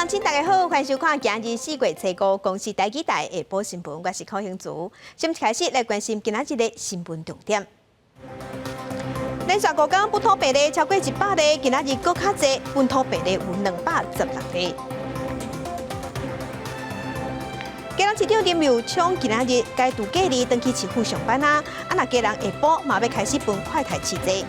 鄉親大家好，歡迎收看今日4月初五公視台語台下晡新聞，我是柯興祖。先開始來關心今仔日的新聞重點。連續五天本土病例超過100例，今仔日閣較濟，本土病例有216例。基隆市長林右昌今仔日解除隔離，轉去市府上班啊！啊，若基隆下晡嘛欲開始分快篩試劑。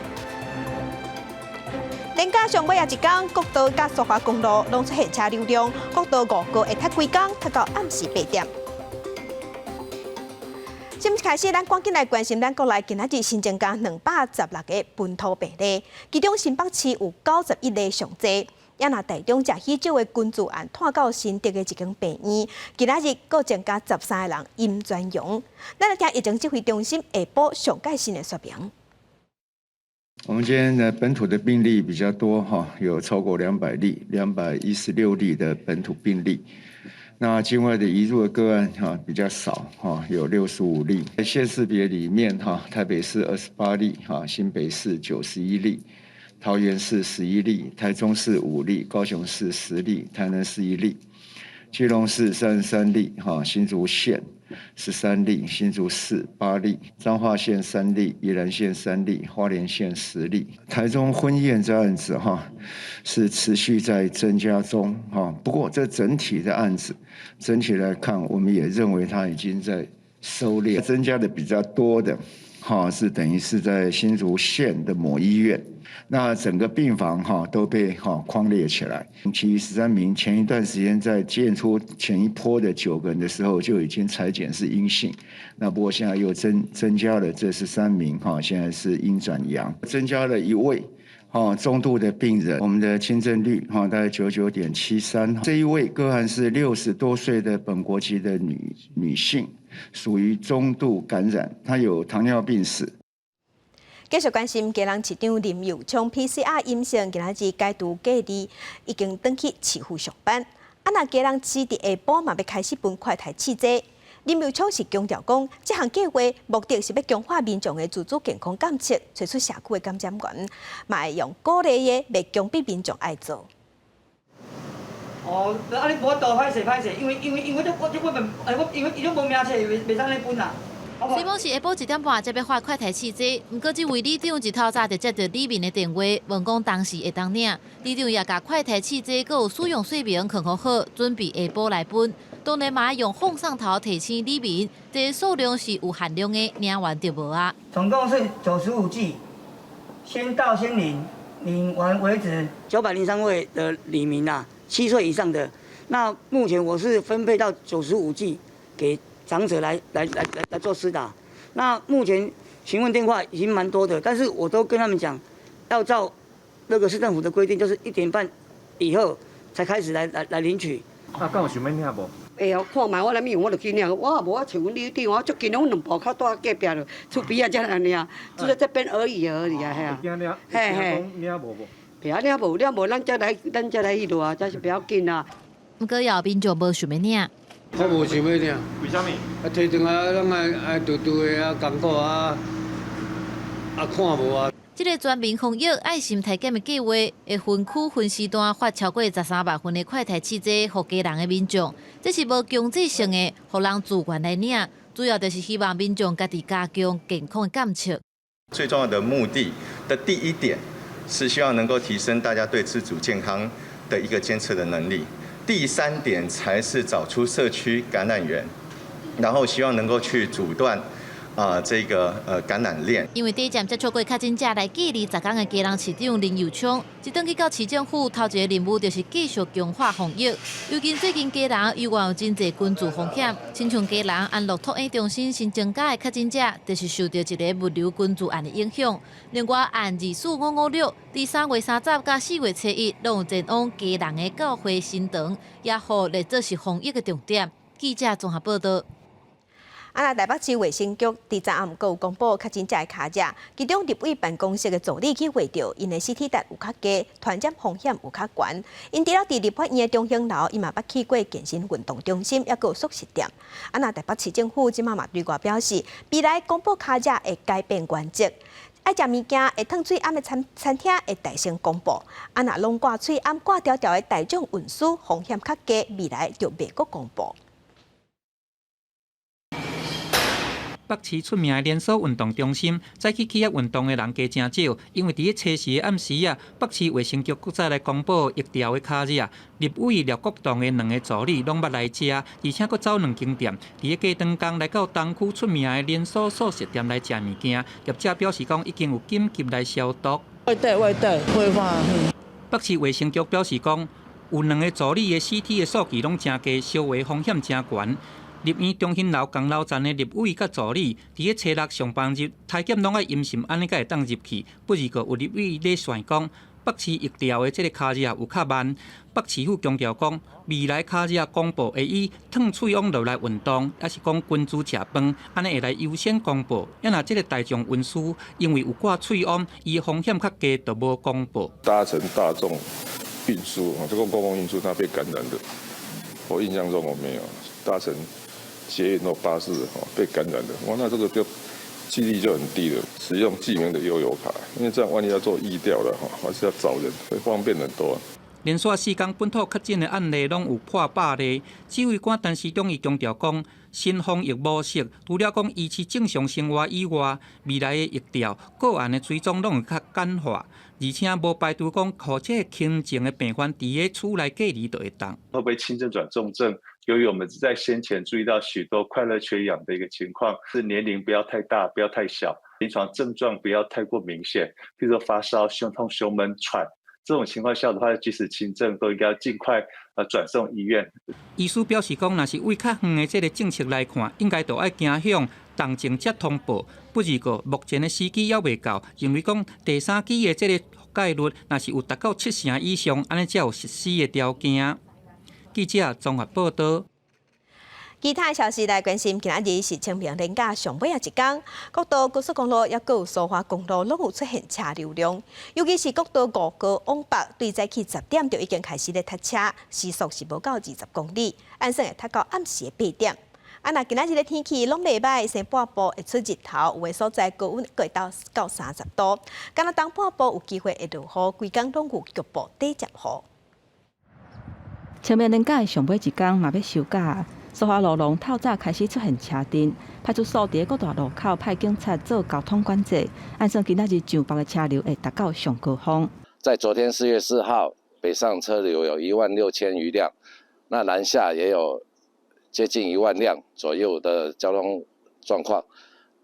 連假上尾仔一工，國道佮蘇花公路攏出現車流量，國道5號會塞規工，塞到暗時8點。新聞開始，咱趕緊來關心咱國內今仔日新增加216個本土病例，其中新北市有91例上濟。也若台中食喜酒的群聚案拖到新竹的一間病院，今仔日閣增加13個人陰轉陽。咱來聽疫情指揮中心下晡上蓋新的說明。我們今天的本土的病例比較多哈，有超過200例，216例的本土病例。那境外的移入的個案哈比較少哈，有65例。在縣市別裡面哈，台北市28例哈，新北市91例，桃園市11例，台中市5例，高雄市10例，台南市1例，基隆市33例哈，新竹縣13例，新竹市8例，彰化縣3例，宜蘭縣3例，花蓮縣10例。台中婚宴這案子哈是持續在增加中哈，不過這整體的案子整體來看，我們也認為它已經在收斂，增加的比較多的哈是等於是在新竹縣的某醫院。那整個病房哈都被哈匡列起來，其餘13名前一段時間在檢出前一波的9個人的時候就已經採檢是陰性，那不過現在又增加了這十三名哈，現在是陰轉陽，增加了一位哈中度的病人，我們的輕症率哈大概99.73，這一位個案是60多歲的本國籍的女性，屬於中度感染，她有糖尿病史。繼續關心基隆市長林右昌 PCR 陰性，今仔日解除隔離，已經轉去市府上班。啊，若基隆市佇下晡嘛欲開始分快篩試劑。林右昌是強調講，這項計劃目的是欲強化民眾的自主健康監測，揣出社區的感染源，嘛會用鼓勵的，袂強迫民眾愛做。哦，啊你無法度歹勢歹勢，因為我哎我因為伊攏無名冊，袂使按呢分啦。雖講是下晡1點半才欲發快篩試劑，毋過這位里長一透早就接著里民的電話，問講當時會當領。里長也共快篩試劑閣有使用說明囥予好，準備下晡來分。當然嘛用放送頭提醒里民，這個數量是有限量的，領完就無啊。總共是95劑，先到先領，領完為止。903位的里民啊，7歲以上的，那目前我是分配到95劑給長者來做施打，那目前詢問電話已經蠻多的，但是我都跟他們講，要照那個市政府的規定，就是1點半以後才開始來領取。啊，敢有想欲領無？會哦，看覓我來咪，我就去領。我也無啊，像阮里長，我足近，阮兩步較蹛隔壁就厝邊仔遮爾爾，就在這邊而已而已啊，嘿啊。嘿嘿。領無無？袂啊，領無領無，咱才來彼落啊，這是比較緊啊。毋過也有民眾無想欲領。我無想欲領。為啥物？啊，提轉來攏愛愛櫥櫥的啊，艱苦啊，啊看無啊。這個全民防疫愛心篩檢的計劃，會分區分時段發超過13萬份的快篩試劑，予基隆的民眾。這是無強制性的，予人自願來領，主要就是希望民眾家己加強健康的監測。最重要的目的的第一點，是希望能夠提升大家對自主健康的一個監測的能力。第三點才是找出社區感染源，然後希望能夠去阻斷啊這個感染鏈。因為第一站接觸過確診者來隔離10工的基隆市長林右昌，一轉去到市政府，頭一个任務就是繼續強化防疫。尤其最近基隆猶原有真濟群聚風險，親像基隆安樂托嬰中心新增加的確診者，就是受著一个物流群聚案的影響。另外，案24556，佇3月30佮4月初一，攏有前往基隆的教會神堂，也予列做是防疫的重點。記者綜合報道。啊，那台北市衛生局佇昨暗閣有公布確診者的跤跡，其中立委辦公室的助理去驗著，𪜶的 CT 值有較低，傳染風險有較懸。𪜶除了佇立法院的中興樓，伊嘛捌去過健身運動中心，抑閣有速食店。啊，那台北市政府這馬嘛對外表示，未來公布跤跡會改變原則。愛食物件會褪喙罨的餐餐廳會大聲公布，啊若攏掛喙罨掛條條的大眾運輸風險較低，未來就袂閣公布。北市出名的連鎖運動中心，早起去遐運動的人加誠少，因為佇咧初四的暗時啊，北市衛生局閣再來公布疫調的卡日啊，立委廖國棟的兩个助理攏捌來遮，而且閣走兩間店，佇咧過長工來到東區出名的連鎖速食店來食物件，業者表示講已經有緊急來消毒。會帶會帶會放。北市衛生局表示講，有兩个助理的 CT 的數據攏誠低，相話風險誠懸。立院中興樓工樓站的立委佮助理，佇咧初六上班日，體檢攏愛陰性，按呢才會當入去。不過有立委咧算講，北市疫調的這个跤日有較慢。北市府強調講，未來跤日公布會以褪喙罨落來運動，抑是講群聚食飯，按呢會來優先公布。啊若這个大眾運輸，因為有掛喙罨，伊風險較低，就無公布。搭乘大眾運輸啊，這個公共運輸，它被感染的，我印象中我沒有搭乘捷運或巴士被感染的，哇，那這個就幾率就很低了。使用記名的悠遊卡，因為這樣萬一要做疫調了哈，還是要找人會方便很多。連續四工本土確診的案例攏有破百例，指揮官陳時中伊強調講，新防疫模式除了講維持正常生活以外，未來的疫調個案的追蹤攏會較簡化，而且無排除講，予這个輕症的病患佇咧厝內隔離就會當。會不會輕症轉重症？由於我們在先前注意到許多快樂缺氧的一個情況，是年齡不要太大，不要太小，臨床症狀不要太過明顯，譬如說發燒、胸痛、胸悶、喘，這種情況下的話，即使輕症都應該要盡快轉送醫院。醫師表示講，若是為較遠的這个政策來看，應該就愛走向動靜才通報。不過目前的時機猶未到，認為講第三劑的這个覆蓋率若是有達到七成以上，按呢才有實施的條件。記者綜合報道。其他消息來關心，今仔日是清明連假上尾仔一工，國道高速公路抑閣有蘇花公路攏有出現車流量，尤其是國道五號往北，對早起10點就已經開始咧塞車，時速是無到20公里，按算會塞到暗時的8點。啊，若今仔日的天氣攏袂䆀，西半部會出日頭，有的所在高溫會到到30度，敢若東半部有機會會落雨，規工攏有局部短暫雨。清明連假的上尾一工嘛欲收假，蘇花路廊透早開始出現車陣，派出所佇各大路口派警察做交通管制，按算今仔日上北的車流會達到上高峰。在昨天4月4號，北上車流有1萬6千餘輛，那南下也有接近1萬輛左右的交通狀況。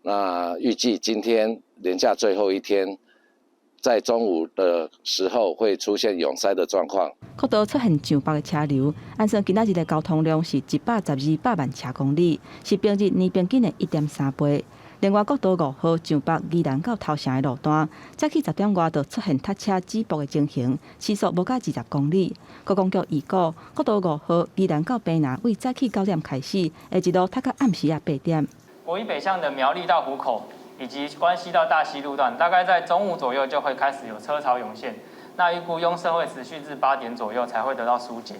那預計今天連假最後一天，在中午的時候會出現擁塞的狀況。國道出現上北的車流，按算今仔日的交通量是112百萬車公里，是平日年平均的1.3倍。另外，國道五號上北宜蘭到頭城的路段，早起10點外就出現塞車止步的情形，時速無到20公里。觀光局預估，國道五號宜蘭到屏南，為早起9點開始，會一路塞到暗時仔8點。國一北向的苗栗到湖口，以及關西到大溪路段，大概在中午左右就會開始有車潮湧現。那預估擁塞會持續至8點左右才會得到疏解。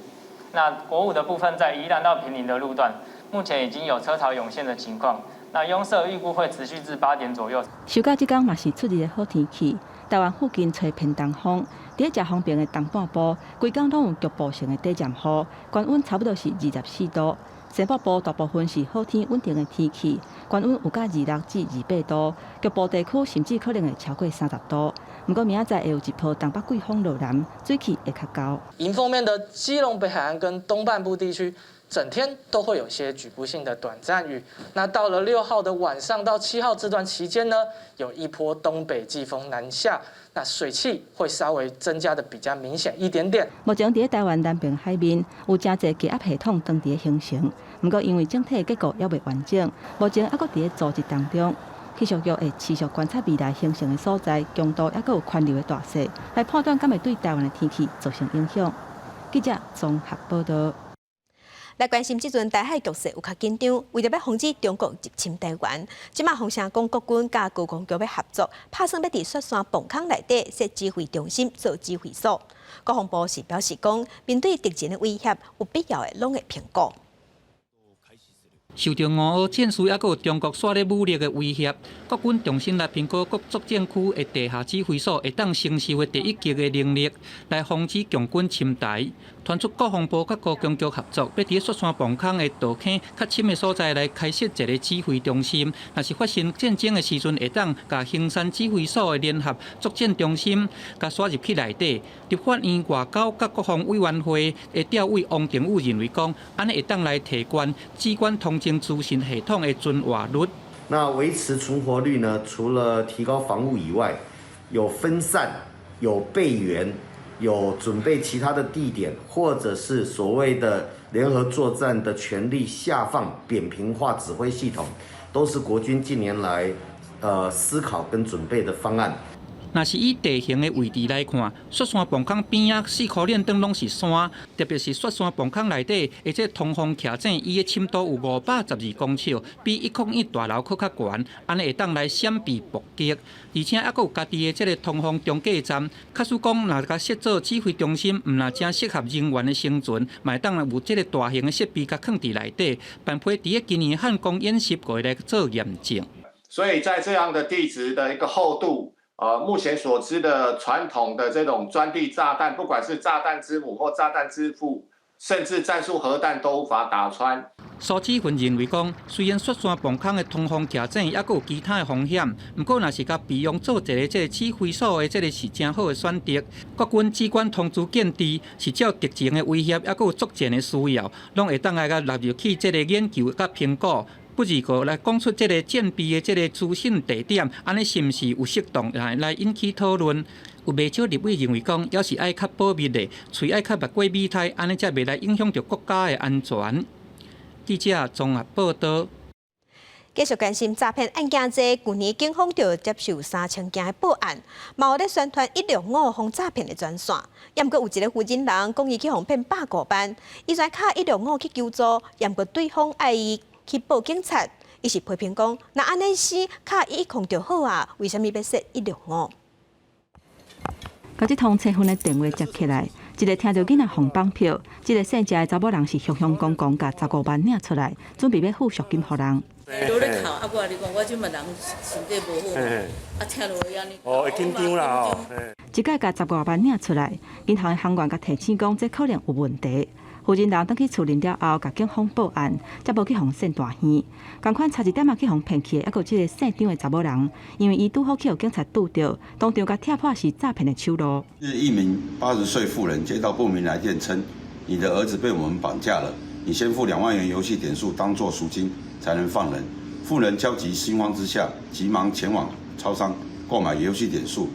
那國五的部分在宜蘭到坪林的路段，目前已經有車潮湧現的情況。那擁塞預估會持續至8點左右。收假這工嘛是出日的好天氣，台灣附近吹偏東風，佇咧誠方便的東半部，規工攏有局部性的短暫雨，高溫差不多是24度。西北部大部分是好天穩定的天氣，高溫有到26至28度，局部地區甚至可能會超過30度。毋過明仔載會有一波東北季風落南，水氣會較厚。迎風面的基隆北海岸跟東半部地區，整天都會有些局部性的短暫雨。那到了6號的晚上到7號這段期間呢，有一波東北季風南下，那水汽會稍微增加的比較明顯一點點。目前佇台灣南邊海面有誠濟低壓系統當佇咧形成，毋過因為整體結構猶未完整，目前猶閣佇咧組織當中。氣象局會持續觀察未來形成的所在強度，猶閣有環流的大細，來判斷敢會對台灣的天氣造成影響。記者綜合報道。來關心這陣台海局勢有較緊張，為著欲防止中國入侵台灣，這馬風聲講國軍佮國防局欲合作，拍算欲佇雪山磅空內底設指揮中心做指揮所。國防部是表示講，面對敵人的威脅，有必要的攏會評估。受著烏俄戰事，抑閣有中國紲咧武力的威脅，國軍重新來評估各作戰區的地下指揮所會當承受的第一擊的能力，來防止共軍侵台。傳出國防部佮高雄局合作，欲佇雪山磅空的道坑較深的所在來開設一個指揮中心。若是發生戰爭的時陣，會當共衡山指揮所的聯合作戰中心共徙入去內底。立法院外交佮國防委員會的調委王定宇認為講，按呢會當來提懸指揮通情資訊系統的存活率。那維持存活率呢？除了提高防務以外，有分散、有備援、有準備其他的地點，或者是所謂的聯合作戰的權力下放、扁平化指揮系統，都是國軍近年來思考跟準備的方案。若是以地形的位置來看，雪山磅空邊仔四箍連轉攏是山，特別是雪山磅空內底，而這通風徛井，伊的深度有512公尺，比101大樓閣較懸，按呢會當來閃避伏擊。而且猶閣有家己的這个通風中繼站，假使講若共設做指揮中心，毋若誠適合人員的生存，嘛會當有這个大型的設備共囥佇內底，般批佇咧今年漢光演習會來做驗證。所以在這樣的地質的一個厚度，目前所知的傳統的這種鑽地炸彈，不管是炸彈之母或炸彈之父，甚至戰術核彈都無法打穿。蘇志雲認為講，雖然雪山磅空的通風徛井猶閣有其他的風險，毋過若是共備用做一个這个指揮所的這个是誠好的選擇。國軍指揮通資建置是照敵情的威脅，猶閣有作戰的需要，攏會當來共納入去這个研究佮評估。不而過來講出這个戰備的這个資訊地點，按呢是毋是有適當來引起討論？有袂少立委認為講，猶是愛較保密的，喙愛較密過美胎，按呢才袂來影響著國家的安全。記者綜合報導。繼續關心詐騙案件，這舊年警方就接受3000件的報案，嘛有咧宣傳165防詐騙的專線。毋過有一个負責人講，伊去予騙150萬，伊雖敲165去求助，毋過對方愛伊去報警察，伊是批評講，若按呢死敲110就好啊，為啥物欲設165？共這通催婚的電話接起來，一个聽著囡仔予綁票，這个姓謝的查某人是雄雄剛剛共15萬領出來，準備欲付贖金予人。都咧哭，啊，我共你講，我這馬人身體無好，啊，聽落按呢。哦，會緊張啦吼。一擺共15外萬領出來，銀行的行員共提醒講，這可能有問題。負責人轉去處理了後，共警方報案，才無去予送大醫。仝款差一點仔去予騙去的，猶閣有這个姓張的查某人，因為伊拄好去予警察拄著，當場共拆破是詐騙的手路。是一名80歲婦人接到不明來電稱，你的兒子被我們綁架了，你先付2萬元遊戲點數當做贖金才能放人。婦人焦急心慌之下，急忙前往超商購買遊戲點數，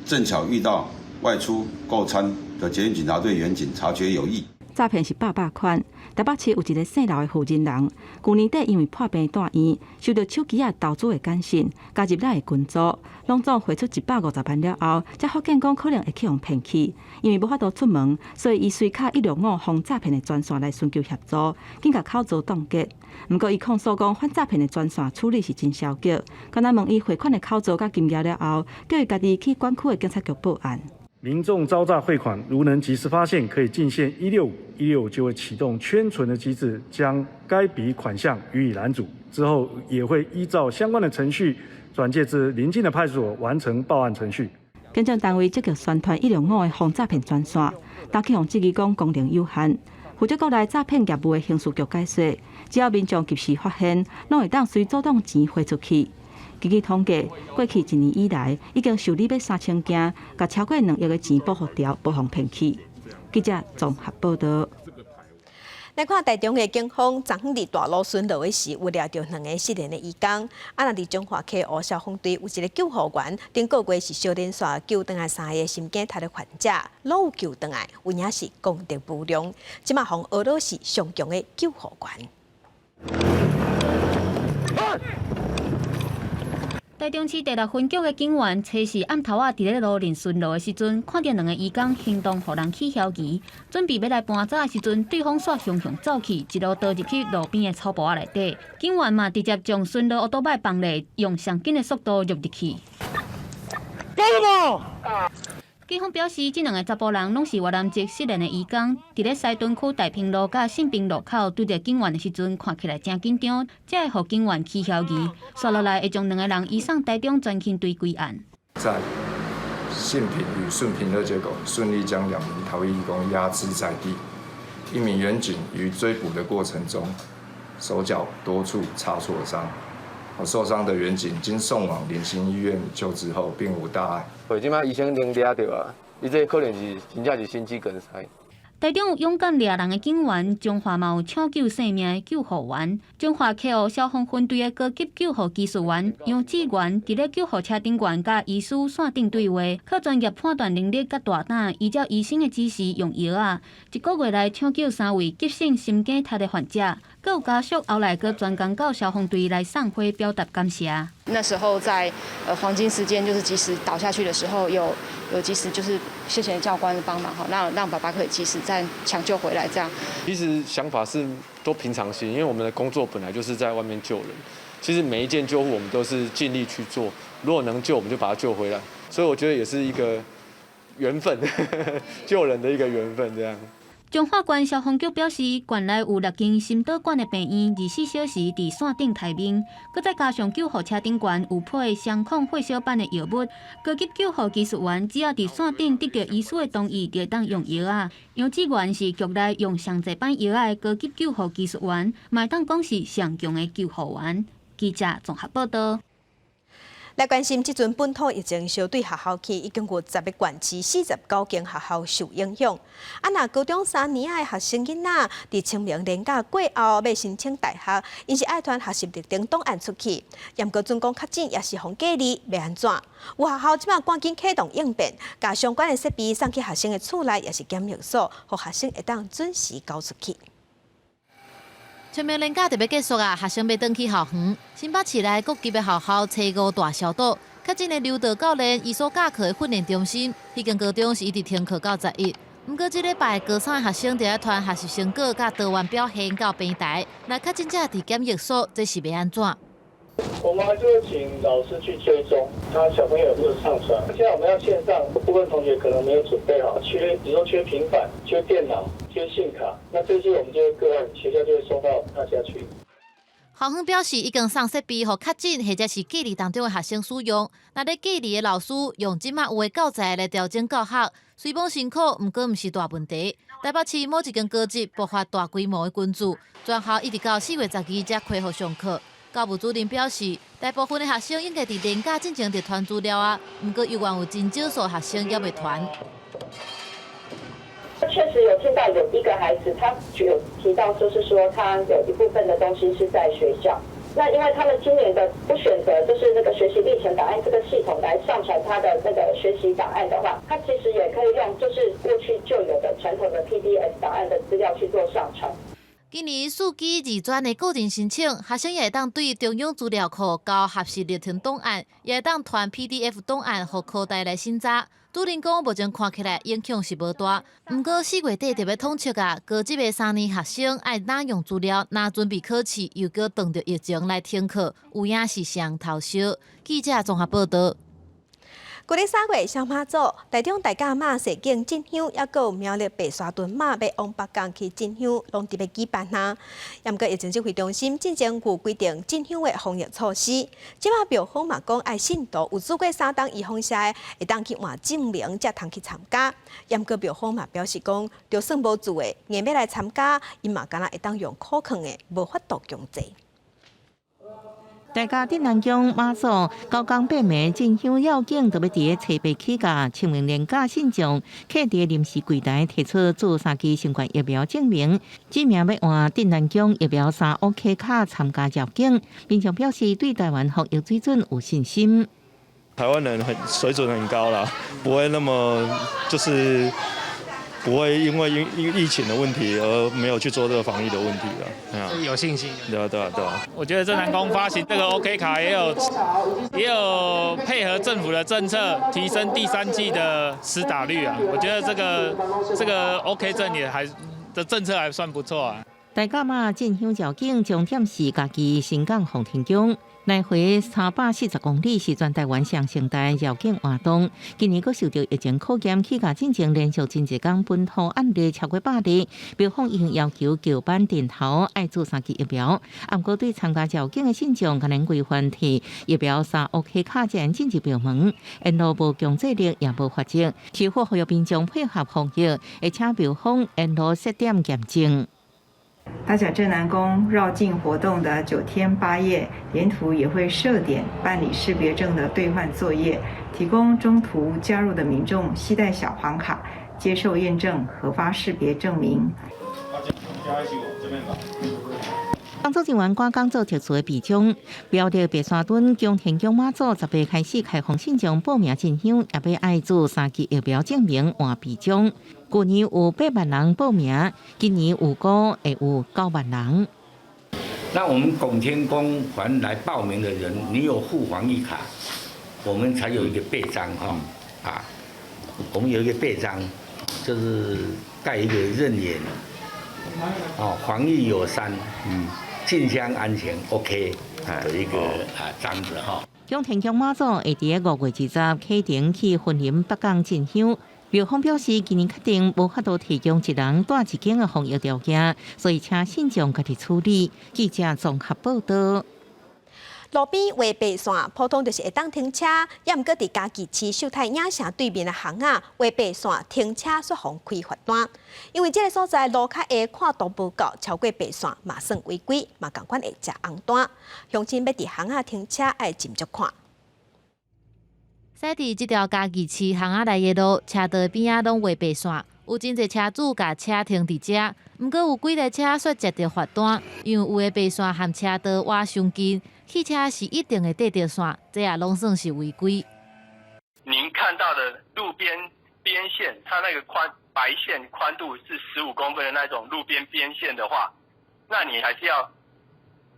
正巧遇到外出購餐的捷運警察隊員警，察覺有異。詐騙是百百款，台北市有一个姓劉的負責人，舊年底因為破病蹛院，收著手機仔投資的簡訊，加入咱的群組，攏總匯出150萬了後，才發現講可能會去予騙去，因為無法度出門，所以伊隨敲165防詐騙的專線來尋求協助，緊共口座凍結。毋過伊控訴講反詐騙的專線處理是真消極，敢若問伊匯款的口座佮金額了後，叫伊家己去管區的警察局報案。民眾遭詐匯款，如能及時發現，可以進線一六五一六五就會啟動圈存的機制，將該筆款項予以攔阻。之後也會依照相關的程序轉介至鄰近的派出所完成報案程序。警政單位積極宣傳165的防詐騙專線，但去予質疑講功能有限。負責國內詐騙業務的刑事局解說，只要民眾及時發現，攏會當隨主動錢匯出去。根據統計，過去一年以來，已經受理欲3000件，共超過2億的錢保護著，無予騙去。記者綜合報導。來看台中的警方，昨昏佇大路巡邏的時，有掠著兩个失聯的移工。啊，若佇彰化溪湖消防隊有一个救護員，頂個月是小連續救轉來三个心肌塌的患者，攏有救轉來，有影是功德無量。這馬予呵咾是上強的救護員。台中市第六分局的警員，初四暗頭仔佇咧路面巡邏的時陣，看著兩个移工行動予人起嫌疑，準備欲來搬走的時陣，對方煞雄雄走去，一路倒入去路邊的草埔仔內底。警員嘛直接將巡邏歐多擺放咧，用上緊的速度入入去。警方表示，這兩个查埔人攏是越南籍失聯的移工，佇咧西屯區大坪路佮信平路口拄著警員的時陣，看起來誠緊張，才會予警員起嫌疑。紲落來會將兩个人移送台中專勤隊歸案。在信平與順平的街口，順利將兩名逃逸移工壓制在地。一名員警於追捕的過程中，手腳多處擦挫傷。受傷的員警經送往聯興醫院救治後，並無大礙。對，這擺醫生能掠著啊，伊這可能是真正是心肌梗塞。台中有勇敢掠人的警員，彰化嘛有搶救性命的救護員，彰化客戶消防分隊的高級救護技術員楊志源，佇咧救護車頂懸佮醫師線頂對話，靠專業判斷能力佮大膽，依照醫生的指示用藥仔，一個月內搶救三位急性心梗塞的患者，閣有家屬後來閣專工到消防隊來送花表達感謝。那時候在黃金時間，就是及時倒下去的時候，有及時就是謝謝教官的幫忙，哈，讓爸爸可以及時再搶救回來，這樣。其實想法是都平常心，因為我們的工作本來就是在外面救人，其實每一件救護我們都是盡力去做，如果能救我們就把他救回來，所以我覺得也是一個緣分，救人的一個緣分這樣。彰化縣消防局表示，縣內有六間心導管的病院，24小時佇線頂待命，閣再加上救護車頂懸有配雙抗血小板的藥物，高級救護技術員只要佇線頂得著醫師的同意，就會當用藥仔。楊志源是局內用上濟擺藥仔的高級救護技術員，嘛會當講是上強的救護員。記者綜合報道。來關心，這陣本土疫情相對學校去，已經有10個縣市49間學校受影響。啊，若高中三年仔的學生囡仔，佇清明連假過後欲申請大學，𪜶是愛傳學習歷程檔案出去，毋過準講確診抑是予隔離，欲按怎？有學校這馬趕緊啟動應變，共相關的設備送去學生的厝內，抑是檢疫所，予學生會當準時交出去。清明連假就欲結束啊，學生欲轉去校園。新北市內各級的學校初五大消毒，確診的柔道教練伊所教課的訓練中心，彼間高中是一直停課到11。毋過這禮拜高三的學生著愛傳學習成果佮多元表現到平台，若確診者佇檢疫所，這是欲按怎？我們還是會請老師去追蹤，他小朋友有沒有上傳。現在我們要線上，部分同學可能沒有準備好，缺，比如說缺平板、缺電腦、缺信卡，那這些我們就會個案，學校就會送到他家去。校方表示，已經送設備予確診或者是隔離當中的學生使用。若咧隔離的老師用這馬有的教材來調整教學，雖罔辛苦，毋過毋是大問題。台北市某一間高職爆發大規模的群聚，全校一直到4月12才恢復上課。教務主任表示，大部分的學生應該佇連假進前就傳資料啊，毋過猶原有真少數學生猶未傳。確實有聽到有一個孩子，他有提到，就是說他有一部分的東西是在學校。那因為他們今年的不選擇就是那個學習歷程檔案這個系統來上傳他的那個學習檔案的話，他其實也可以用就是過去就有的傳統的 PDF 檔案的資料去做上傳。今年四級二專的個人申請，學生也會當對中央資料庫交學習歷程檔案，也會當傳 PDF 檔案予科大來審查。主任講，目前看起來影響是無大，毋過4月底就欲統測啊，高職的三年學生愛哪用資料，哪準備考試，又閣擋著疫情來停課，有影是雙頭燒。記者綜合報道。舊曆3月，小媽祖台中大甲媽社景進香，抑閣有苗栗白沙屯媽欲往北港去進香，攏特別舉辦啊。毋過疫情指揮中心進前有規定進香的防疫措施，這馬廟方嘛講愛信徒有做過三針預防射的，會當去換證明，才通去參加。毋過廟方嘛表示講，就算無做的，硬欲來參加，𪜶嘛敢若會當用箍囥的，無法度強制。大甲鎮瀾宮媽祖九工八暝進香遶境，就欲佇咧初八起駕，清明連假信眾客佇臨時櫃台提出注三劑新冠疫苗證明，指名欲換鎮瀾宮疫苗三 OK 卡參加遶境，民眾表示對台灣防疫水準有信心。台灣人很水準很高啦，不會那麼就是不會因為因疫情的問題而沒有去做這個防疫的問題了。有信心。對啊，對啊，對啊。我覺得鎮瀾宮發行這個 OK 卡也有配合政府的政策，提升第三劑的施打率啊。我覺得這個 OK 證也還的政策還算不錯啊。大甲媽進香繞境終點是嘉義新港奉天宮，來回340公里，是全台灣上盛大繞境活動。今年閣受著疫情考驗，起價進前連續真濟工本土案例超過100例。廟方已經要求轎班陣頭愛注三劑疫苗，毋過對參加繞境的信眾，共𪜶規範提疫苗三 OK 卡才會進入廟門，沿路無強制力，也無罰則。市府呼籲民眾配合防疫，會請廟方沿路設點驗證。大甲鎮瀾宮繞境活動的9天8夜，沿途也會設點辦理識別證的兌換作業，提供中途加入的民眾攜帶小黃卡，接受驗證核發識別證明。工作人員趕工做特殊的臂章，標著白沙墩供天宮媽祖10日開始開放信眾報名進香，也欲愛注三劑疫苗證明換臂章。舊年有8萬人報名，今年預估會有9萬人。那我們拱天宮凡來報名的人，你有附防疫卡，我們才有一個背章哈啊，我們有一個背章，就是蓋一個認眼，哦，防疫友善，進香安全 OK 的一個啊章子哈。拱天宮媽祖會佇5月20啟程去雲林北港進香。廟方表示，今年確定無法度提供一人蹛一間的防疫條件，所以請信眾家己處理。記者綜合報導。路邊畫白線，普通就是會當停車，猶毋過佇嘉義市秀泰影城對面的巷仔畫白線停車，煞予開罰單。因為這个所在路較下闊度無夠，超過白線嘛算違規，嘛仝款會食紅單。鄉親欲佇巷仔停車，愛斟酌看。駛佇這條嘉義市巷仔內的路，車道邊仔攏畫白線，有真濟車主共車停佇遮，毋過有幾台車煞接著罰單，因為有的白線和車道倚傷近，汽車是一定會綴著線，這也攏算是違規。您看到的路邊邊線，它那個寬白線寬度是15公分的那種路邊邊線的話，那你還是要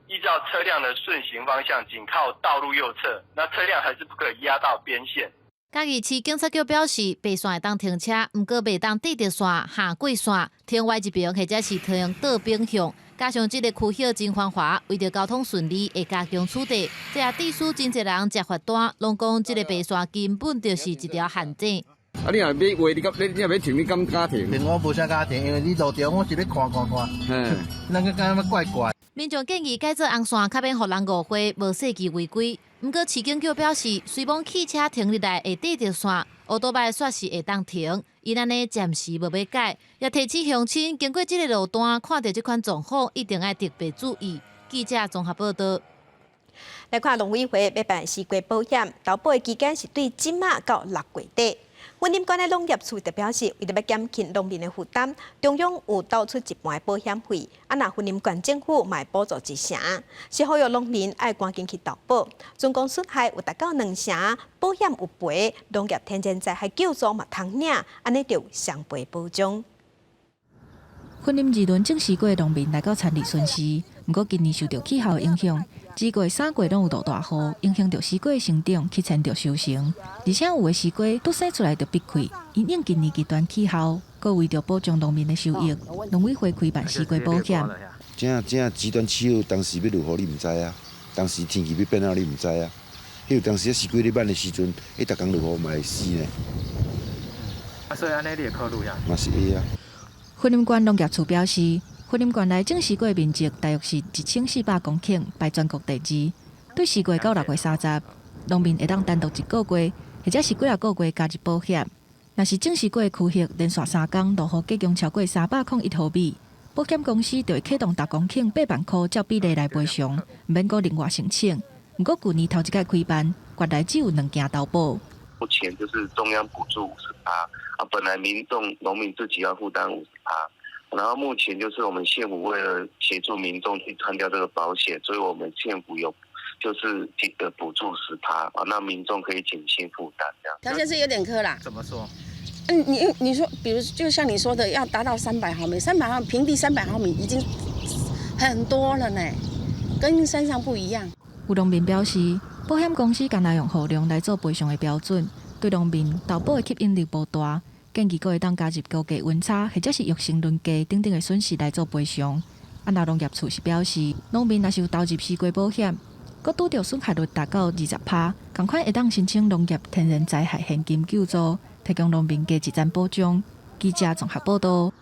依照車輛的順行方向，緊靠道路右側，那車輛還是不可以壓到邊線。嘉義市警察局表示，白線會當停車，毋過袂當綴著線、橫過線、停歪一邊或者是停倒反向。加上這个區域真繁華，為著交通順利，會加強取締。這也致使真濟人接罰單，攏講這个白線根本就是一條陷阱。啊！你若欲畫，你敢你你若欲停，你敢敢停？我無啥敢停，因為你路中我是欲看看看，咱個感覺怪怪。民眾建議改做紅線，較免予人誤會，無細枝違規。毋過市警局表示，雖罔汽車停入來會綴著線，歐多擺煞是會當停，𪜶按呢暫時無欲改，也提醒鄉親經過這个路段，看著這款狀況，一定愛特別注意。記者綜合報導。來看農委會欲辦絲瓜保險，投保的期間是對這馬到6月底。雲林縣的農業處就表示，為著欲減輕農民的負擔，中央有投出一半的保險費，啊，若雲林縣政府嘛會補助一成，是呼籲農民愛趕緊去投保。總共損害有達到2成，保險有賠，農業天然災害救助嘛通領，按呢就有雙倍保障。雲林二崙種絲瓜的農民來到田裡巡視，毋過今年受著氣候影響，二月、三月攏有落大雨，影響著絲瓜的生長，提前著收成。而且有的絲瓜拄生出來就閉開，因應今年極端氣候，閣為著保障農民的收益，農委會開辦絲瓜保險。這這極端氣候，當時欲落雨你毋知啊，當時天氣欲變怎你毋知啊。彼有當時絲瓜咧挽的時陣，彼逐工落雨嘛會死呢。啊，所以按呢你會考慮啊？嘛是會啊。雲林縣農業處表示，雲林縣內種絲瓜的面積大約是1400公頃，排全國第二。對4月到6月30，農民會當單獨一個月，或者是幾仔個月加入保險。若是種絲瓜的區域連續三工落雨計量超過301毫米，保險公司就會啟動逐公頃8萬箍照比例來賠償，毋免閣另外申請。毋過舊年頭一擺開辦，縣內只有兩件投保。目前就是中央補助50%啊，本來民眾農民自己要負擔50%，然後目前就是我們縣府為了協助民眾去參加這個保險，所以我們縣府有就是這個補助10%啊，那民眾可以減輕負擔這樣。條件是有點苛啦。怎麼說？嗯，你說，比如就像你說的，要達到三百毫米，三百毫平地300毫米已經很多了呢，跟山上不一樣。有農民表示，保險公司干焦用雨量來做賠償的標準，對農民投保的吸引力無大，建議閣會當加入高低溫差或者是育成輪價等等的損失來做賠償。啊，若農業處是表示，農民若是有投入絲瓜保險，閣拄著損害率達到20%，仝款會當申請農業天然災害現金救助，提供農民加一層保障。記者綜合報道。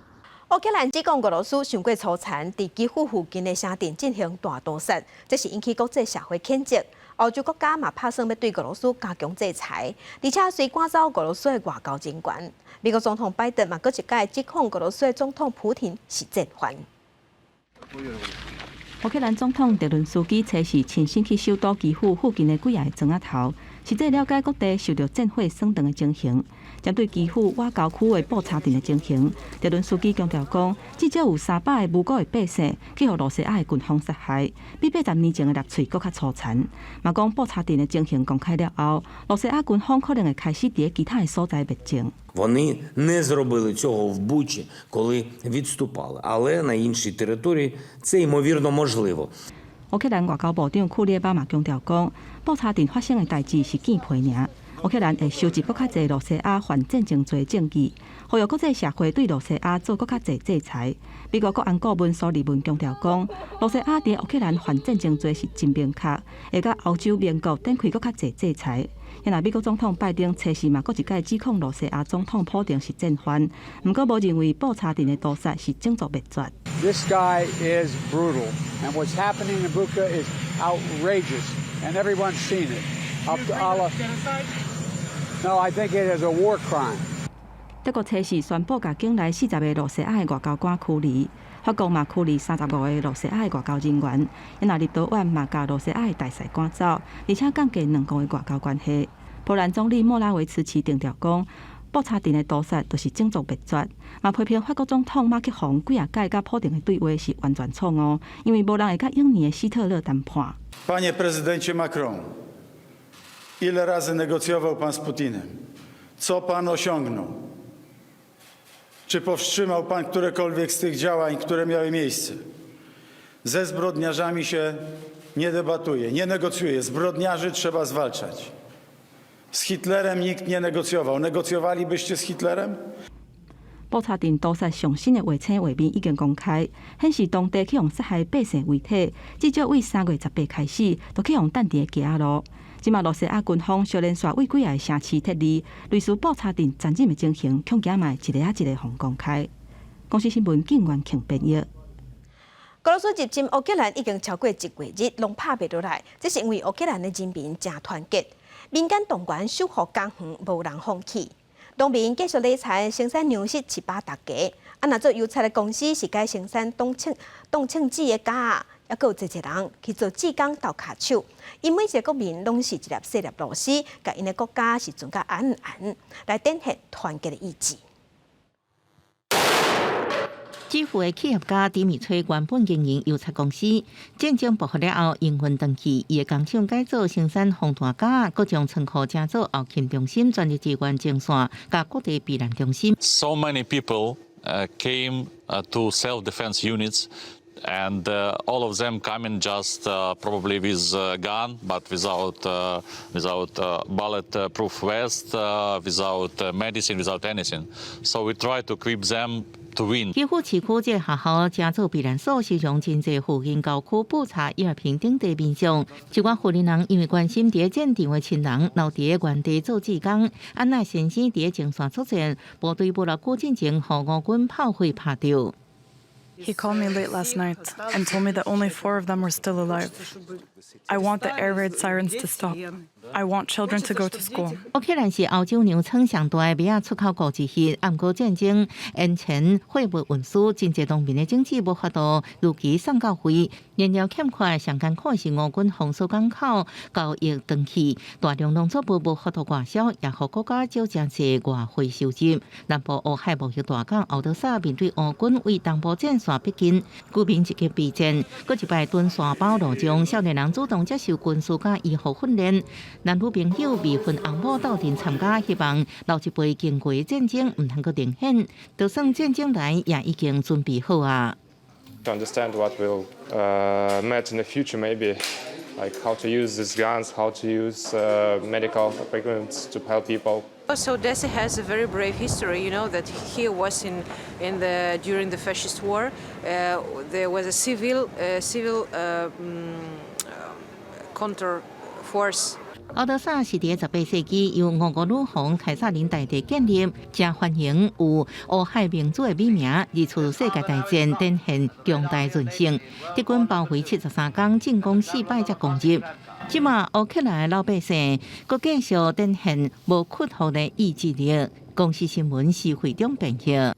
烏克蘭指控俄羅斯傷過粗殘，佇基輔附近的城鎮進行大屠殺，這是引起國際社會譴責。歐洲國家嘛拍算欲對俄羅斯加強制裁，而且隨趕走俄羅斯的外交人員。美國總統拜登嘛，閣一擺指控俄羅斯的總統普廷是戰犯。烏克蘭總統澤倫斯基初四親身去首都基輔附近的幾仔個庄仔頭，實際了解各地受著戰火損斷的情形。針對基輔外郊區的布查鎮的情形，澤倫斯基強調講，至少有300個無辜的百姓去予羅西亞的軍方殺害，比80年前的納粹閣較粗殘。嘛講布查鎮的情形公開了後，羅西亞軍方可能會開始佇其他的所在滅種。 Вони не зробили цього в Бучі, коли відступали, але на іншій території це ймовірно можливо. 烏克蘭外交部長庫列巴嘛強調講，布查鎮發生的代誌是見皮爾。烏克蘭會收集閣較濟羅西亞犯戰爭罪證據，呼籲國際社會對羅西亞做閣較濟制裁。美國國安顧問蘇利文強調講，羅西亞佇烏克蘭犯戰爭罪是真明確，會佮歐洲盟國展開閣較濟制裁。若美國總統拜登初四嘛，閣一擺指控羅西亞總統普丁是戰犯，毋過無認為布查鎮的屠殺是種族滅絕。 This guy is brutal, and what's happening in Bucha is outrageous, and everyone's seen it. Up to Allah. No, I think it is a war crime. 德國初四宣布，共境內40個羅西亞的外交官驅離，法國嘛驅離35個羅西亞的外交人員，若立陶宛嘛共羅西亞的大使趕走，而且降低兩國的外交關係。波蘭總理莫拉維茨奇定調講，布查鎮的屠殺就是種族滅絕，嘛批評法國總統馬克宏幾仔擺佮普丁的對話是完全錯誤，因為無人會佮英年的希特勒談判。 Panie prezydencie Macron, ile razy negocjował pan z Putinem? Co pan osiągnął? Czy powstrzymał pan którekolwiek z tych działań, które miały miejsce? Ze zbrodniarzami się nie debatuje, nie negocjuje. Zbrodniarzy trzeba zwalczać. Z Hitlerem nikt nie negocjował. Negocjowalibyście z Hitlerem? 布查鎮屠殺上新的血腥畫面已經公開，顯示當地去予殺害百姓遺體，至少對3月18開始，就去予擲佇街仔路。這馬羅西亞軍方相連紲對幾个城市撤離，類似布查鎮殘忍的情形，恐驚嘛會一个仔一个予公開。公視新聞警員慶編譯。俄羅斯入侵烏克蘭已經超過一月日，攏拍袂落來，這是因為烏克蘭的人民誠團結，民間動員守護家園，無人放棄。農民繼續理財生產糧食飼飽大家，啊，若做油漆的公司是改生產擋槍擋槍子的膠仔，猶閣有濟濟人去做志工鬥跤手。𪜶每一个國民攏是一粒細粒螺絲，共𪜶的國家是攢甲絚絚，來展現團結的意志。基輔的企業家迪米崔原本經營油漆公司，戰爭爆發了後，營運斷去，伊的工廠改做生產防彈膠，閣將倉庫轉做後勤中心、專業資源前線，佮各地避難中心。 So many people came to self-defense units, and all of them coming just probably with a gun, but without bulletproof vest, without medicine, without anything. So we try to equip them to win. 基輔市區這個學校轉做避難所，收容真濟附近郊區布查、伊爾平等地民眾。一寡婦人人因為關心佇戰場的親人，留佇原地做志工。按捺先生佇前線作戰，部隊無偌久進前，予烏軍炮火拍著。 He called me late last night and told me that only four of them were still alive. I want the air raid sirens to stop. I want children to go to school. 烏克蘭是歐洲糧倉上大的麥仔出口國之一，毋過戰爭延遲貨物運輸，真濟農民的種子無法度如期送到位，燃料欠缺，上艱苦是烏軍封鎖港口，交易斷去，大量農作物無法度外銷，也予國家少誠濟外匯收入。南部烏海貿易大港敖德薩面對烏軍對東部戰線逼近，居民積極備戰。閣一擺蹲沙包路上，少年人主動接受軍事佮醫護訓練。男女朋友未婚翁某鬥陣參加，希望老一輩經過戰爭毋通閣重現。就算戰爭來，也已經準備好啊。 To understand what will met in the future, maybe Like how to use these guns, how to use medical equipment to help people. So Odessa has a very brave history. You know that here was in the during the fascist war, there was a civil counter force. 敖德薩是佇18世紀由俄國女皇凱薩琳大帝建立，誠歡迎有烏海明珠的美名。二次世界大戰展現強大韌性，德軍包圍73工，進攻4擺才攻入。這馬烏克蘭的老百姓，閣繼續展現無屈服的意志力。公視新聞是會長編譯。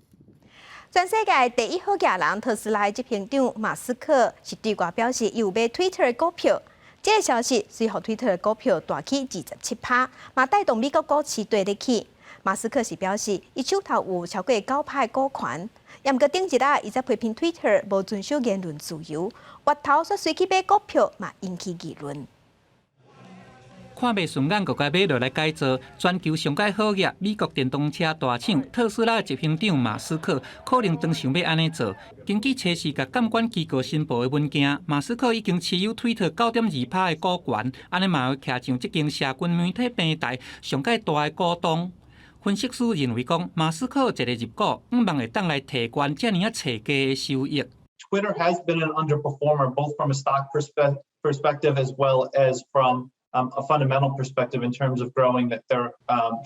全世界第一好額人特斯拉執行長馬斯克是對外表示，有買 Twitter 的股票。這個消息隨予 Twitter 的股票大起27%，嘛帶動美國股市綴咧起。馬斯克是表示，伊手頭有超過9%股權，也毋過頂一日，伊才批評 Twitter 無遵守言論自由，越頭煞隨去買股票，嘛引起議論。看袂順眼，閣共買落來改造。全球上蓋好額美國電動車大廠特斯拉執行長馬斯克可能當想欲按呢做。根據測試佮監管機構申報的文件，馬斯克已經持有推特9.2%的股權，按呢嘛會徛上這間社群媒體平台上蓋大的股東。分析師認為講，馬斯克一个入股，向望會當來提懸遮爾仔濟的收益。 Twitter has been an underperformer both from a stock perspective as well as from a fundamental perspective in terms of growing their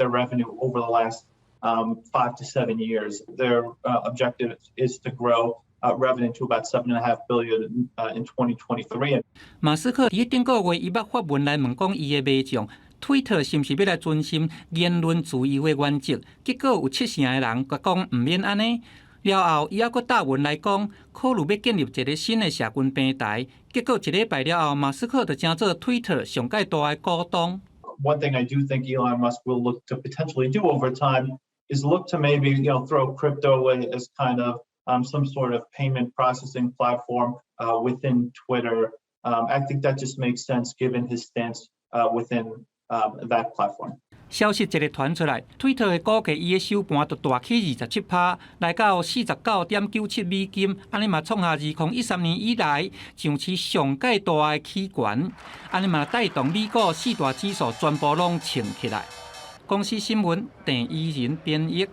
revenue over the last 5 to 7 years. Their objective is to grow revenue to about 7.5 billion in 2023. 馬斯克佇頂個月，伊捌發文來問講伊的迷眾，推特是毋是欲來遵循言論自由的原則？結果有七成的人講毋免按呢。了後，伊猶閣貼文來講，考慮欲建立一个新的社群平台。結果一禮拜了後，馬斯克就成做推特上蓋大的股東。 One thing I do think Elon Musk will look to potentially do over time is look to maybe throw crypto as kind of some sort of payment processing platform within Twitter. I think that just makes sense given his stance within that platform. 消息一个傳出來，推特的股價伊的收盤就大起27%，來到49.97美金，按呢嘛創下2013年以來上市上蓋大的起懸，按呢嘛帶動美股四大指數全部攏衝起來。公視新聞鄭怡仁編譯。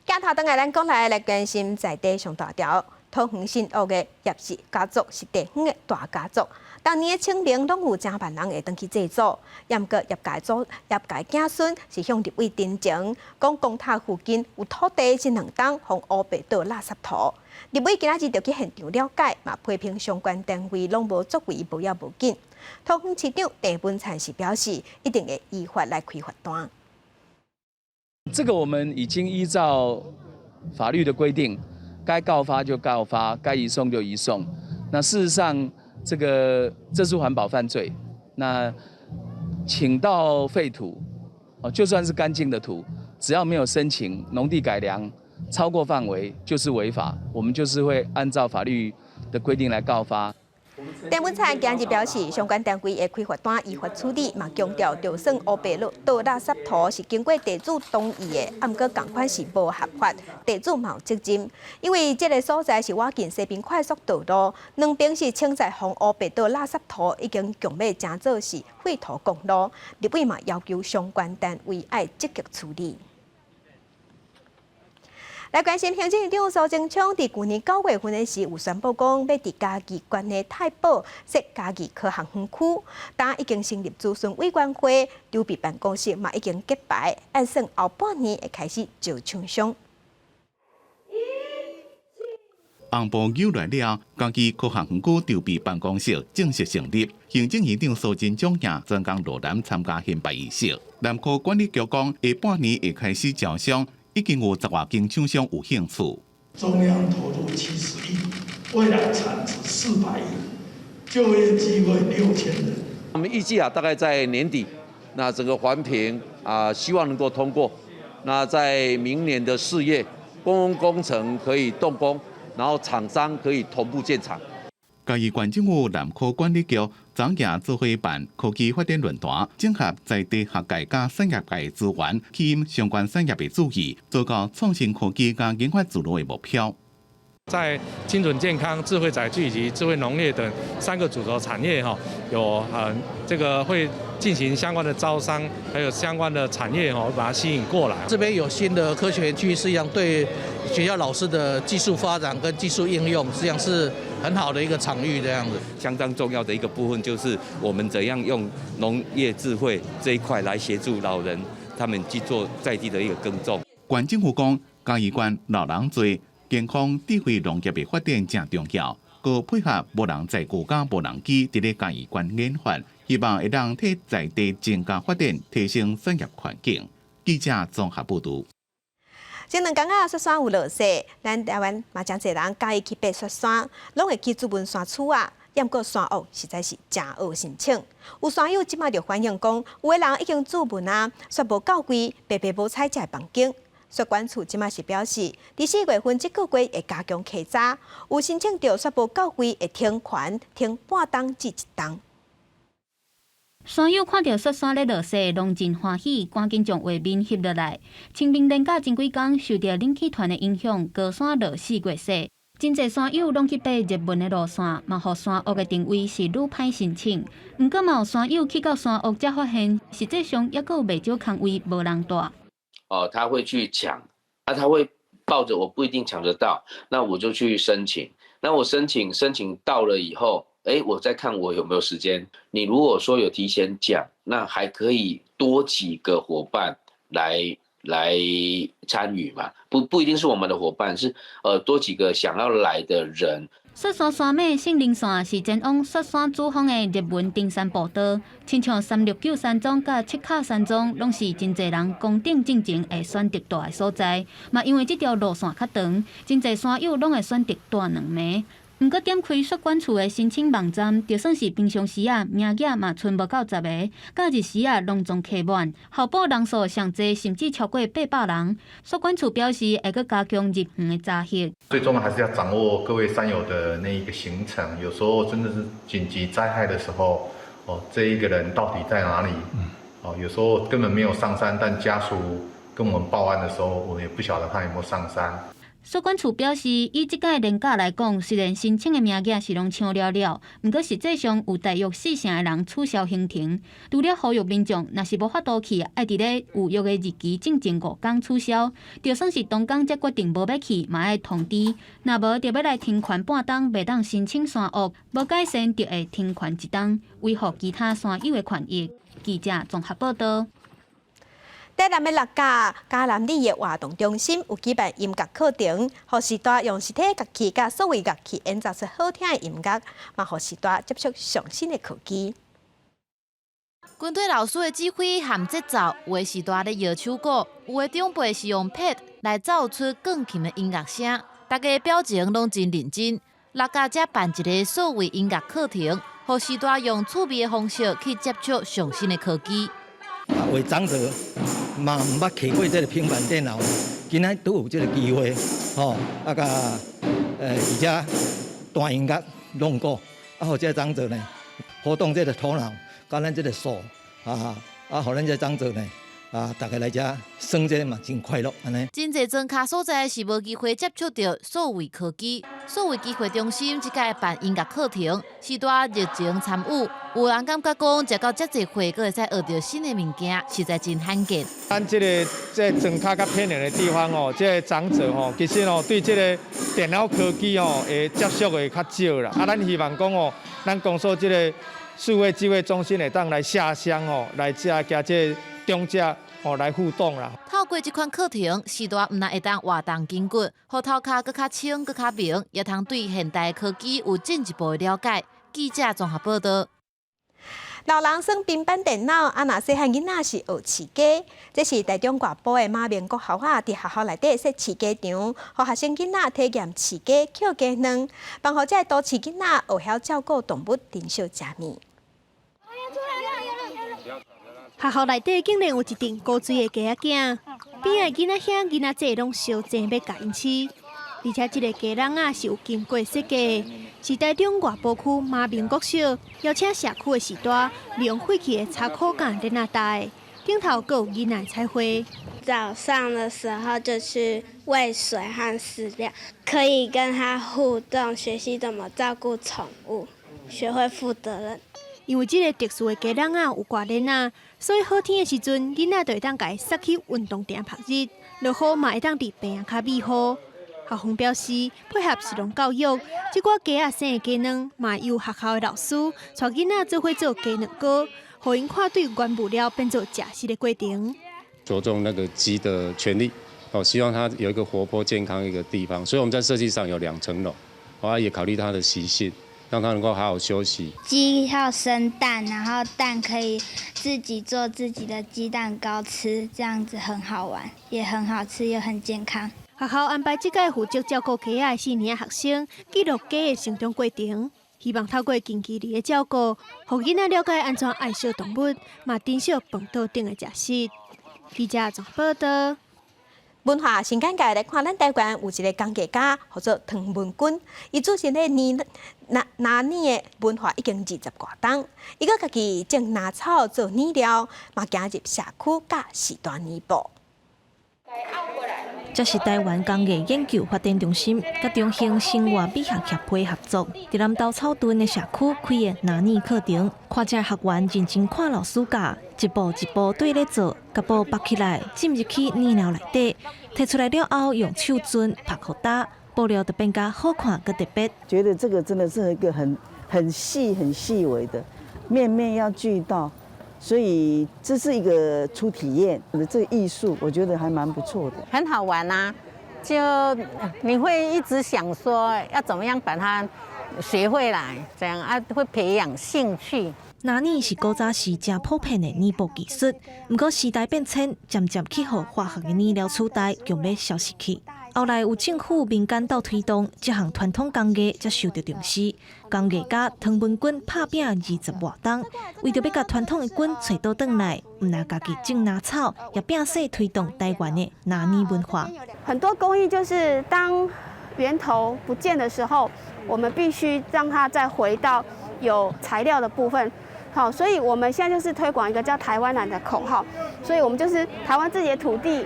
鏡頭轉來，咱講來來關心在地上大條，桃園新屋的葉氏家族是地方的大家族。逐年的清明攏有成萬人會轉去祭祖，也毋過葉家祖葉家子孫是向立委陳情，講公塔附近有土地這兩冬予烏白倒垃圾塗。立委今仔日就去現場了解，嘛批評相關單位攏無作為，無要無緊。桃園市長鄭文燦是表示，一定會依法來開罰單。這個我們已經依照法律的規定，該告發就告發，該移送就移送。那事實上，這個這是環保犯罪。那傾倒廢土，哦，就算是乾淨的土，只要沒有申請農地改良，超過範圍就是違法，我們就是會按照法律的規定來告發。鄭文燦今日表示，相關單位會開罰單依法處理，嘛強調，就算烏白倒垃圾塗是經過地主同意的，啊，毋過仝款是無合法，地主嘛有責任。因為這个所在是倚近西濱快速道路，兩邊是清在予烏白倒垃圾塗，已經強欲成做是廢土公路。立委嘛要求相關單位愛積極處理。來關心行政院長蘇貞昌，佇舊年9月份的時，有宣布講，欲佇嘉義縣的太保設嘉義科學園區，但已經成立諮詢委員會，籌備辦公室嘛已經揭牌，按算後半年會開始招廠商。紅布扭來了，嘉義科學園區籌備辦公室正式成立。行政院長蘇貞昌也專工落南參加獻拜儀式。南科管理局講，下半年會開始招商。已經有10外間廠商有興趣。中央投入70億，未來產值400億，就業機會6000人。我們預計啊，大概在年底，那整個環評啊，希望能夠通過。那在明年的4月，公共工程可以動工，然後廠商可以同步建廠。嘉義縣政府南科管理局昨夜做伙辦科技發展論壇，整合在地學界佮產業界資源，吸引相關產業的注意，做到創新科技佮研發之路的目標。在精準健康、智慧載具以及智慧農業等三個主軸產業，哈，有這個會進行相關的招商，還有相關的產業，哈，把它吸引過來。這邊有新的科學園區，實際上對學校老師的技術發展跟技術應用，實際上是很好的一個場域，這樣子。相當重要的一個部分，就是我們怎樣用農業智慧這一塊來協助老人，他們去做在地的一個耕種。縣政府講，嘉義縣老人濟，健康智慧農業的發展誠重要，閣配合無人載具佮無人機佇咧嘉義縣研發，希望會當替在地增加發展，提升產業環境。記者綜合報導。這兩工仔，雪山有落雪，咱台灣嘛誠濟人佮意去爬雪山，攏會去主文山厝仔。毋過山屋實在是誠惡申請。有山友這馬就反映講，有的人已經注文啊，卻無到位，白白無採這個房間。雪管處這馬是表示，佇4月份這個月會加強稽查，有申請著卻無到位會停權停半冬至一冬。山友看著雪山咧落雪，攏真歡喜，趕緊將畫面翕落來。清明連假前幾工，受著冷氣團的影響，高山落4月雪。真濟山友攏去爬熱門的路線，嘛予山屋的定位是愈歹申請。毋過嘛有山友去到山屋才發現，實際上猶閣有袂少空位無人蹛。哦，他會去搶，啊，他會抱著我不一定搶得到，那我就去申請。那我申請申請到了以後，哎，我再看我有沒有時間。你如果說有提前講，那還可以多幾個夥伴來參與嘛，不一定是我們的夥伴，是多幾個想要來的人。雪山山脈聖靈線是前往雪山主峰的熱門登山步道，親像369山莊佮七卡山莊，攏是真濟人攻頂進前會選擇蹛的所在。嘛，因為這條路線較長，真濟山友攏會選擇蹛兩暝。毋過點開雪管處的申請網站，就算是平常時仔，名額嘛賰無夠10个，假日時仔攏總客滿，候補人數上濟，甚至超過800人。雪管處表示會閣加強入園的查核。最終還是要掌握各位山友的那一個行程，有時候真的是緊急災害的時候，哦，這一個人到底在哪裡？哦，有時候根本沒有上山，但家屬跟我們報案的時候，我們也不曉得他有沒有上山。雪管處表示，以這屆連假來講，雖然申請的名額是攏搶了了，毋過實際上有大約4成的人取消行程。除了呼籲民眾，若是無法度去，愛佇咧有約的日期進前5工取消，就算是當工才決定無欲去，嘛愛通知。若無，就欲來停權半冬，袂當申請山屋，無改善就會停權一冬，維護其他山友的權益。記者綜合報導。台南的六甲嘉南里的活動中心有舉辦音樂課程，予序大用實體樂器佮數位樂器演奏出好聽的音樂，嘛予序大接觸上新的科技。軍隊老師的指揮和節奏，有的序大咧搖手鼓，有的長輩是用 pad 來奏出鋼琴的音樂聲，大家表情攏真認真。六甲才辦一个數位音樂課程，予序大用趣味的方式去接觸上新的科技。為長者嘛毋捌揢過這个平板電腦，今仔拄有這个機會，吼，啊共而且彈音樂弄鼓，啊，予這个長者呢活動這个頭腦，佮咱這个手，啊啊，予咱這个長者呢，啊，逐家來遮耍這个嘛真快樂按呢。真濟莊跤所在是無機會接觸著數位科技，數位機會中心這屆辦音樂課程，序大熱情參與。有人感覺講，食到遮濟歲，閣會使學著新的物件，實在真罕見。咱這个這莊跤較偏遠的地方哦，這个長者吼，其實哦對這个電腦科技吼會接觸會較少啦。啊，咱希望講哦，咱公所這个數位智慧中心會當來下鄉哦，來遮佮這个長者哦來互動啦。透過這款課程，序大毋但會當活動筋骨，予頭殼閣較清、閣較明，也通對現代科技有進一步的了解。記者綜合報導。老人耍平板電腦，啊，若細漢囡仔是學飼雞。這是台中外埔的馬明國校仔，佇學校內底設飼雞場，予學生囡仔體驗飼雞、抾雞卵，幫予這个都市囡仔學曉照顧動物，珍惜食物。學校內底竟然有一陣古錐的雞仔囝，邊仔囡仔兄、囡仔姊攏相爭欲共𪜶飼，而且這个雞籠仔是有經過設計，是台中外埔區馬明國小邀請社區的序大，利用廢棄的插箍佮電仔帶，頂頭閣有囡仔彩繪。早上的時候就去餵水和飼料，可以跟它互動，學習怎麼照顧寵物，學會負責任。因為這个特殊的雞籠仔有掛鏈仔，所以好天的時陣，囡仔就會當共伊捒去運動場曝日；落雨嘛會當佇棚仔跤避雨。校方表示，配合食農教育，這寡雞仔生的雞卵嘛由學校的老師帶囡仔做伙做雞卵糕，予𪜶看對原物料變做食食的過程。着重那個雞的權利，哦，希望它有一個活潑健康一個地方，所以我們在設計上有兩層樓，我也考慮它的習性，讓它能夠好好休息。雞要生蛋，然後蛋可以自己做自己的雞蛋糕吃，這樣子很好玩，也很好吃，又很健康。學校安排這屆負責照顧雞仔的四年學生記錄雞的成長過程，希望透過近距離的照顧，予囡仔了解按怎愛惜動物，嘛珍惜飯桌頂的食食。記者綜報導。文化新簡介來看，咱台灣有一个工藝家，號做湯文君，伊主持咧捏拿拿捏的文化已經二十外冬，伊閣家己種藍草做染料，嘛行入社區教時代染布。這是台灣工藝研究發展中心佮中興生活美學協會合作，佇南投草屯的社區開的藍染課程，看這學員認真看老師教，一步一步對咧做，共布縛起來，浸入去染料內底，提出來了後，用手錞拍予焦，布料就變較好看、閣特別。覺得這個真的是一個很細、很細微的，面面要俱到。所以這是一個初體驗的這個藝術，我覺得還蠻不錯的，很好玩啊！就你會一直想說要怎麼樣把它學會來，這樣啊會培養興趣。藍染是古早時誠普遍的染布技術，毋過時代變遷，漸漸去予化學的染料取代，強欲消失去。後來有政府民間鬥推動，這項傳統工藝才受到重視。工藝家湯文君拍拚二十外冬，為著欲共傳統的根揣倒轉來，毋但家己種藍草，也摒勢推動台灣的藍染文化。很多工藝就是當源頭不見的時候，我們必須讓它再回到有材料的部分。好，所以我們現在就是推廣一個叫台灣藍的口號，所以我們就是台灣自己的土地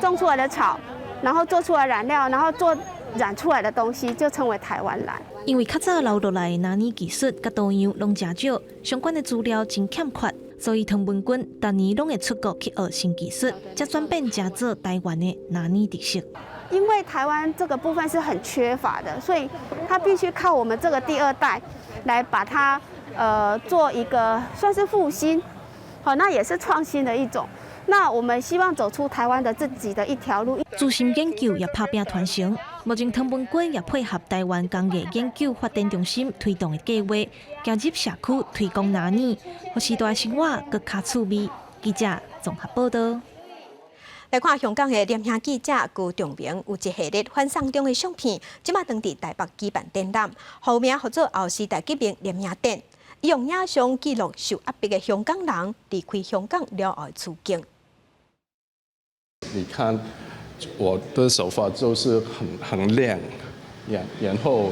種出來的草。然後做出來染料，然後做染出來的東西就稱為台灣藍。因為較早留落來的藍染技術佮圖樣攏誠少，相關的資料真欠缺，所以湯文君逐年攏會出國去學新技術，才轉變成做台灣的藍染特色。因為台灣這個部分是很缺乏的，所以他必須靠我們這個第二代來把它做一個算是復興，好，那也是創新的一種。那我們希望走出台灣的自己的一條路。資深研究也拍拚傳承，目前湯文君也配合台灣工藝研究發展中心推動的計劃，行入社區推廣藍染，予時代生活閣較趣味。記者綜合報導。來看香港的攝影記者高仲明有一系列反送中的相片，這馬當佇台北舉辦展覽，號名號做後時代革命攝影展。伊用影像記錄受壓迫的香港人離開香港了後的處境。你看我的手法就是很亮，然後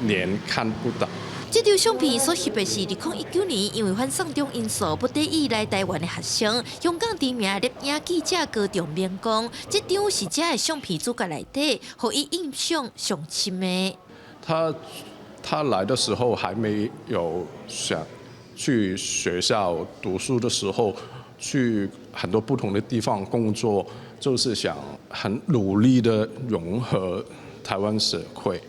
臉看不到。這張相片所翕的是2019年，因為反送中因素不得已來台灣的學生。香港知名攝影記者高仲明講，這張是這个相片主角內底，予伊印象上深的。他來的時候還沒有想去學校讀書的時候，去很多不同的地方工作，就是想很努力的融合台灣社會。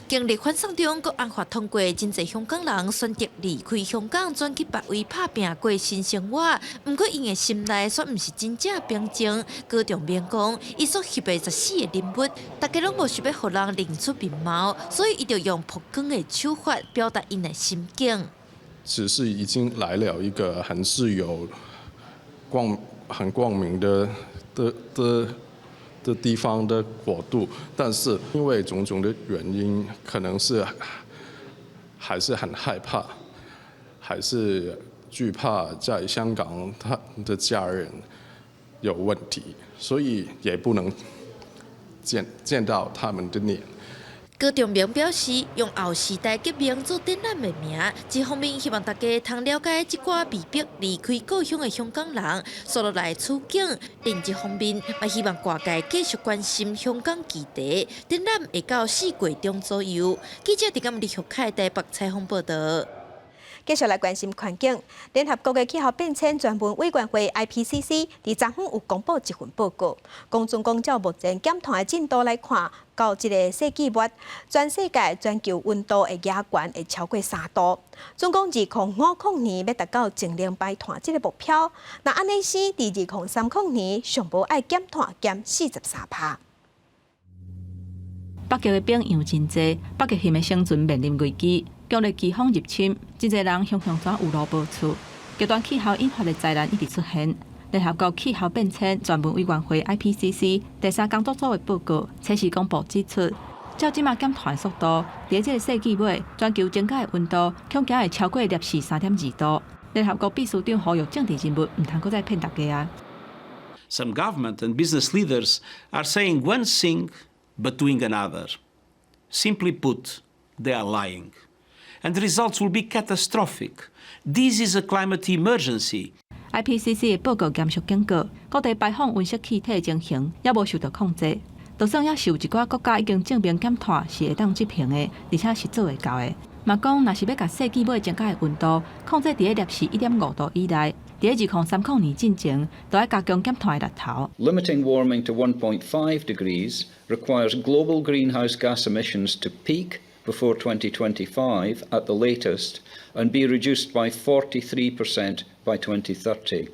經歷反送中國安法通過，真濟香港人選擇離開香港，轉去別位拍拚過新生活。毋過，𪜶的心內卻毋是真正平靜。高仲明講，伊所翕的14個人物，大家攏無想欲予人認出面貌，所以伊就用曝光的手法表達𪜶的心境。只是已經來了一個很自由、很光明的地方的國度，但是因為種種的原因，可能是還是很害怕，還是懼怕在香港他的家人有問題，所以也不能見到他們的臉。高仲明表示，用後時代革命做展覽的名，一方面希望大家通了解這寡被迫離開故鄉的香港人所落來的處境；另一方面，嘛希望外界繼續關心香港議題。展覽會到4月中左右。記者佇今日玉凱台北採訪報道。繼續來關心環境，聯合國的氣候變遷專門委員會 IPCC 佇昨昏有公布一份報告，講總講照目前減碳的進度來看，到這个世紀末，全世界全球溫度會加懸會超過3度。總講2050年欲達到淨零排碳這个目標，若按呢生，佇2030年上無愛減碳減43%。北極的冰融真濟，北極熊的生存面臨危機。強烈季風入侵，真濟人雄雄怎有路無厝。極端氣候引發的災難一直出現。聯合國氣候變遷專門委員會 IPCC 第三工作組的報告，測試公布指出，照這馬減碳速度，佇這个世紀尾，全球增加的溫度恐驚會超過攝氏3.2度。聯合國秘書長呼籲政治人物毋通閣再騙大家啊！ Some government and business leaders are saying one thing but doing another. Simply put, they are lying. And the results will be catastrophic. This is a climate emergency. IPCC 的報告嚴肅警告，各地排放溫室氣體的情形猶無受到控制。就算猶是有一寡國家已經證明減碳是會當執行的，而且是做會到的。嘛講，若是欲共世紀尾增加的溫度控制佇咧攝氏1.5度以內，佇咧2030年進前，就愛加強減碳的力頭。 Limiting warming to 1.5 degrees requires global greenhouse gas emissions to peak before 2025 at the latest and be reduced by 43% by 2030.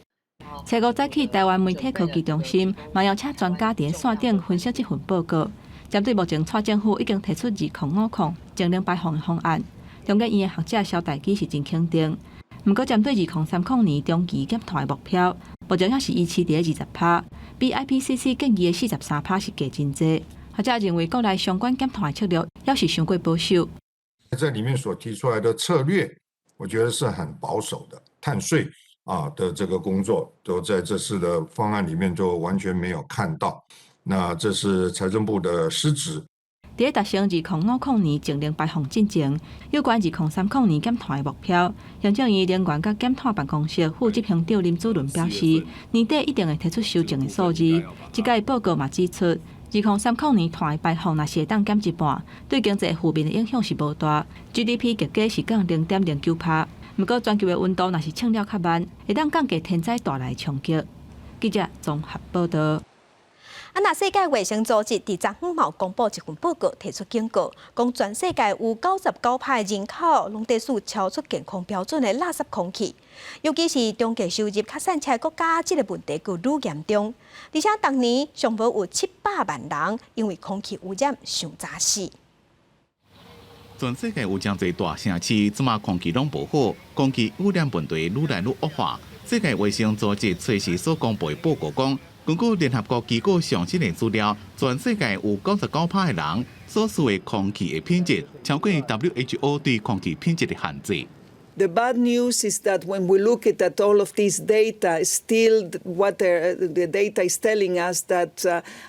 初五早起，台灣媒體科技中心嘛邀請專家佇咧線頂分析這份報告。針對目前蔡政府已經提出2050淨零排放的方案，中研院的學者蕭大基是真肯定。毋過針對2030年長期減碳的目標，目前猶是維持佇咧20%，比 IPCC 建議的43%是低真濟。學者認為國內相關減碳的策略猶是傷過保守。這裡面所提出來的策略，我覺得是很保守的，碳稅啊的這個工作都在這次的方案裡面就完全沒有看到。那這是財政部的失職。佇咧達成2050年淨零排放進前，有關2030年減碳的目標，行政院能源佮減碳辦公室副執行長林子倫表示，年底一定會提出修正的數字。這屆報告嘛指出，2030年碳的排放若是會當減一半，對經濟負面的影響是無大，GDP 結果是降0.09%。毋過全球的溫度若是升了較慢，會當降低天災帶來的衝擊。記者綜合報道。啊！若世界衛生組織佇昨昏嘛公布一份報告，提出警告，講全世界有99%的人口攏佇吸超出健康標準的垃圾空氣，尤其是中低收入較散赤的國家，這个問題閣愈嚴重。而且逐年上無有700萬人因為空氣污染傷早死。全世界有誠濟大城市，這馬空氣攏無好，空氣污染問題愈來愈惡化。世界衛生組織隨時所公布的報告講，根據聯合國機構上新的資料，全世界有99%的人所吸的空氣的品質超過 WHO 對空氣品質的限制。 The bad news is that when we look at all of this data, still what the data is telling us that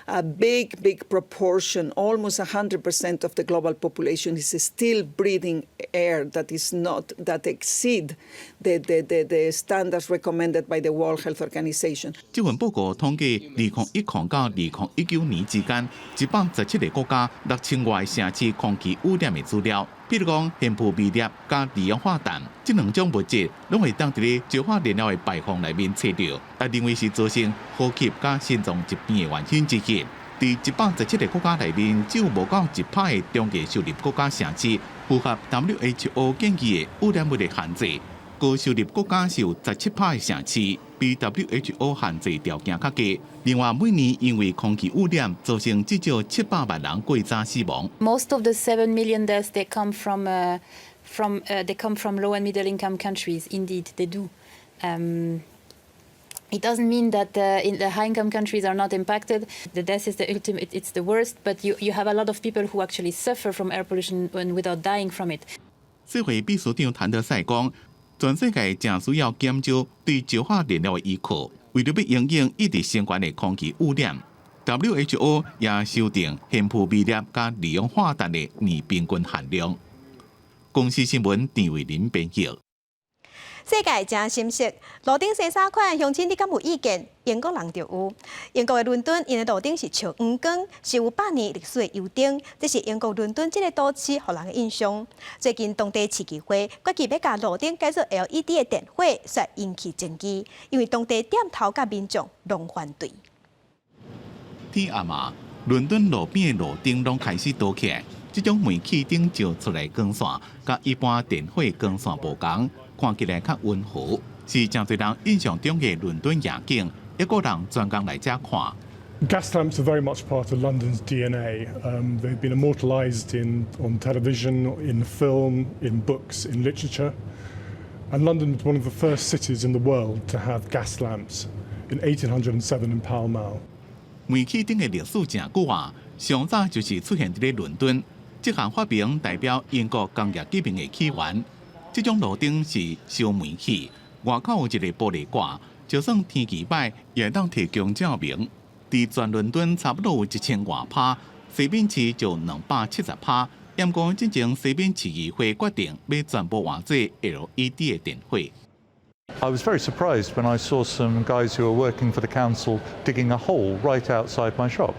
a big, big proportion, almost 100% of the global population is still breathing air that is not, that exceed the standards recommended by the World Health Organization. 這份報告統計，2010到2019年之間，117個國家6000外城市空氣污染的資料。比如講，懸浮微粒佮二氧化氮這兩種物質，攏會當佇咧石化燃料的排放內面揣著，啊，認為是造成呼吸佮心臟疾病的原因之一。佇117個國家內面，只有無夠1%的中低收入國家城市符合 WHO 建議的污染物的限制。高收入國家是有17%的城市，比 WHO 限制條件較低。另外，每年因為空氣污染造成至少700萬人過早死亡。 Most of the 7 million deaths, they come from low and middle income countries. Indeed, they do. It doesn't mean that in the high income countries are not impacted. The death is the ultimate, it's the worst, but you have a lot of people who actually suffer from air pollution and without dying from it. 世會秘書長譚德塞講，全世界誠需要減少對石化燃料的依靠，為著欲因應一直升懸的空氣污染。WHO 也修訂懸浮微粒佮二氧化氮的年平均含量。公視新聞陳慧琳編譯。世界誠深色，路燈生啥款？鄉親你敢有意見？英國人就有。英國的倫敦，𪜶的路燈是笑黃光，是有百年歷史的油燈。這是英國倫敦這个都市予人的印象。最近當地市議會決議欲共路燈改做 LED 的電火，煞引起爭議，因為當地店頭佮民眾攏反對。天暗啊，倫敦路邊的路燈攏開始倒起來，這種煤氣燈照出來光線，佮一般電火光線無仝。看起來較溫和，是誠濟人印象中的倫敦夜景。英國人專工來遮看。 Gas lamps are very much part of London's DNA. They've been immortalized on television, in film, in books, in literature. And London was one of the first cities in the world to have gas lamps in 1807 in Pall Mall. 煤氣燈的歷史誠久啊，上早就是出現佇咧倫敦。這項發明代表英國工業革命的起源。這種路燈是燒煤氣，外口有一个玻璃蓋，就算天氣䆀，也會當提供照明。佇全倫敦差不多有1000外趴，西敏市就270趴。毋過進前西敏市議會決定欲全部換做 LED 的電火。 I was very surprised when I saw some guys who were working for the council digging a hole right outside my shop.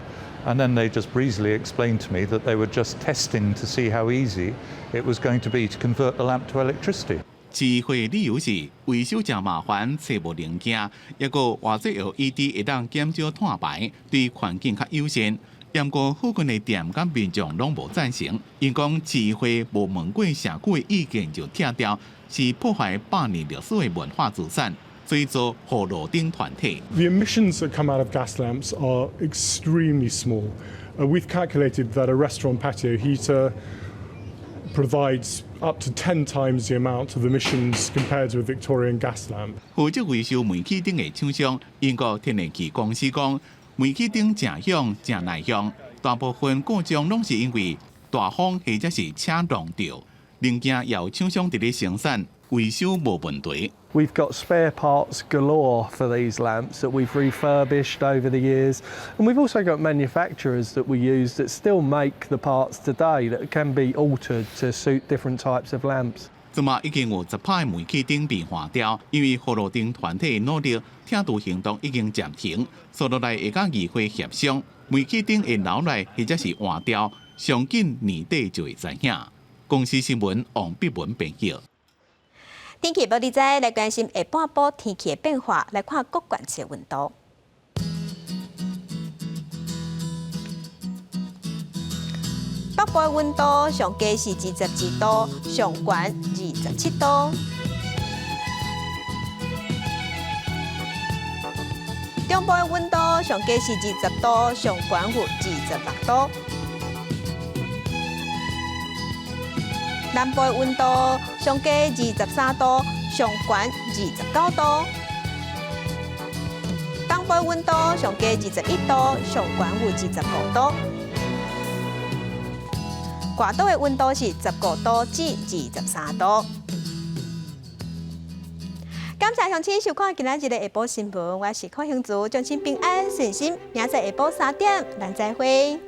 And then they just breezily explained to me that they were just testing to see how easy it was going to be to convert the lamp to electricity. 市議會理由是維修誠麻煩，揣無零件，抑閣換做 LED 會當減少碳排，對環境較友善。毋過附近的店佮民眾攏無贊成，𪜶講市議會無問過社區的意見就拆掉，是破壞百年歷史的文化資產，所以做護路燈團體。 The emissions that come out of gas lamps are extremely small. We've calculated that a restaurant patio heater provides up to 10 times the amount of emissions compared to a Victorian gas lamp. 負責維修煤氣燈的廠商英國天然氣公司講，煤氣燈誠響誠耐用，大部分故障攏是因為大風或者是車撞著，零件也有廠商佇咧生產，維修無問題。 We've got spare parts galore for these lamps that we've refurbished over the years, and we've also got manufacturers that we use that still make the parts today that can be altered to suit different types of lamps. 這馬已經有10趴煤氣燈被換掉，因為護路燈團體的努力，拆除行動已經暫停。紲落來會佮議會協商，煤氣燈會留來或者是換掉，上緊年底就會知影。公視新聞王碧文編譯。天氣報你知，來關心下半晡天氣的變化，來看各縣市的溫度。北部的溫度上低是22度，上懸27度。中部的溫度上低是20度，上懸有26度。南部的溫度上低23度，上懸29度。東部的溫度上低21度，上懸有25度。外島的溫度是15度至23度。感謝鄉親收看今仔日的下晡新聞，我是柯興竹，祝親平安順心。明仔載下晡3點，咱再會。